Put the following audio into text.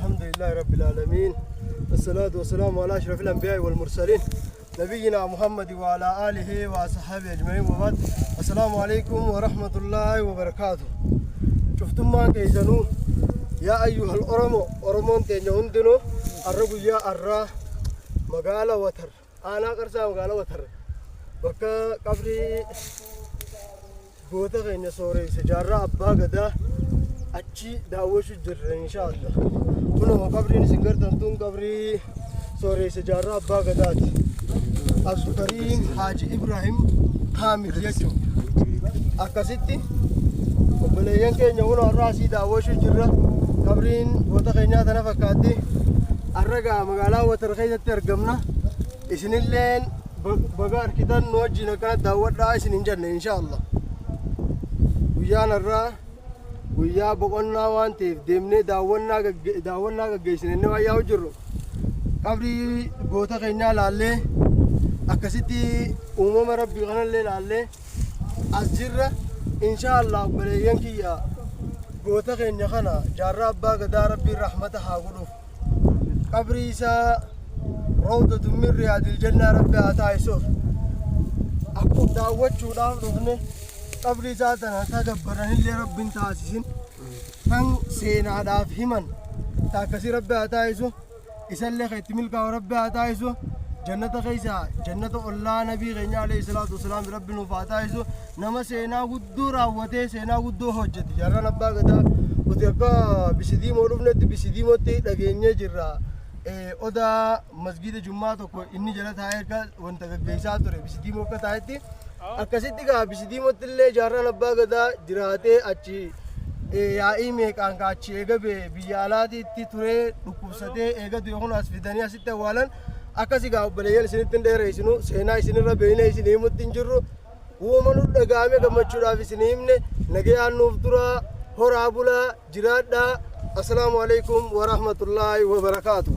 الحمد لله رب العالمين، والصلاة والسلام على أشرف الأنبياء والمرسلين، نبينا محمد وعلى آله وصحبه أجمعين، وبعد، السلام عليكم ورحمة الله وبركاته. Cuftummaan keessanuu yaa ayyuhal Oromoo, Oromoon teenya hundinuu, arra guyyaa arraa magaala Watar, aanaa Qarsaa, magaala Watar, bakka qabrii goota keenya Sooreysa Jaarraa Abbaa Gadaa achi daawwachuu jirra insha Allah. Kunoo qabriin isin gartan tun qabrii Sooreysa Jaarraa Abbaa Gadaati. Abdulkariim Haaji Ibrahim Haamid jechuudha. Akkasitti obboleeyyan keenya kun har'a asii daawwachuu jirra. Qabriin goota keenyaa tana fakkaatti. Har'a gaa magaalaa Watar keessatti argamna. Isinilleen baga arkitan, nu wajjin akkana daawwadhaa isin hin jenne insha Allah. Guyyaan har'aa guyyaa boqonnaa waan ta'eef deemnee daawwannaa gaggeessine inni waan yaa'u jirru. Qabrii goota keenyaa laallee, akkasitti uumama rabbii kanallee laallee as jirra. Insha Allah obboleeyyan kiyya, goota keenya kana Jaarraa Abbaa Gadaa rabbiin rahmata haa godhuuf. Qabrii isaa rawdatu min riyaadil jannaa rabbi haa taasisuuf. Akkuma daawwachuudhaaf dhufne, qabrii isaa tana ta gabbaranillee rabbiin taasisin, tan seenaadhaaf himan ta akkasii rabbi haa taasisu. Isallee kan itti milkaa'u rabbi haa taasisu. Jannata keessa jannata ollaa nabii keenya alayhi salaatu wasalaam rabbi nuuf haa taasisu. Nama seenaa guddoo raawwatee seenaa guddoo hojjete Jaarraan Abbaa Gadaa. Nuti akka Bisidiimoo dhufnetti Bisidiimootti dhageenyee jirra. Odaa masgiida Jummaa tokko inni jala taa'ee akka wanta gaggeessaa ture Bisidiimoo akka taa'etti, akkasitti gaa Bisidiimootti illee Jaarraan Abbaa Gadaa jiraatee achi yaa'ii meeqaan ka achi eega biyya alaatiitti turee dhukkubsatee eega du'e kun as fidanii asitti awwaalan. Akkasi gaa obboleeyyan, isinitti hin dheereessinu. Seenaa isinirra beeknee isin himutti hin jirru. Uumama nu dhaga'ame gammachuudhaaf isin himne. Nagayaan nuuf turaa, horaa bulaa, jiraadhaa. Assalaamu alaikum warahmatullaahi wabarakaatu.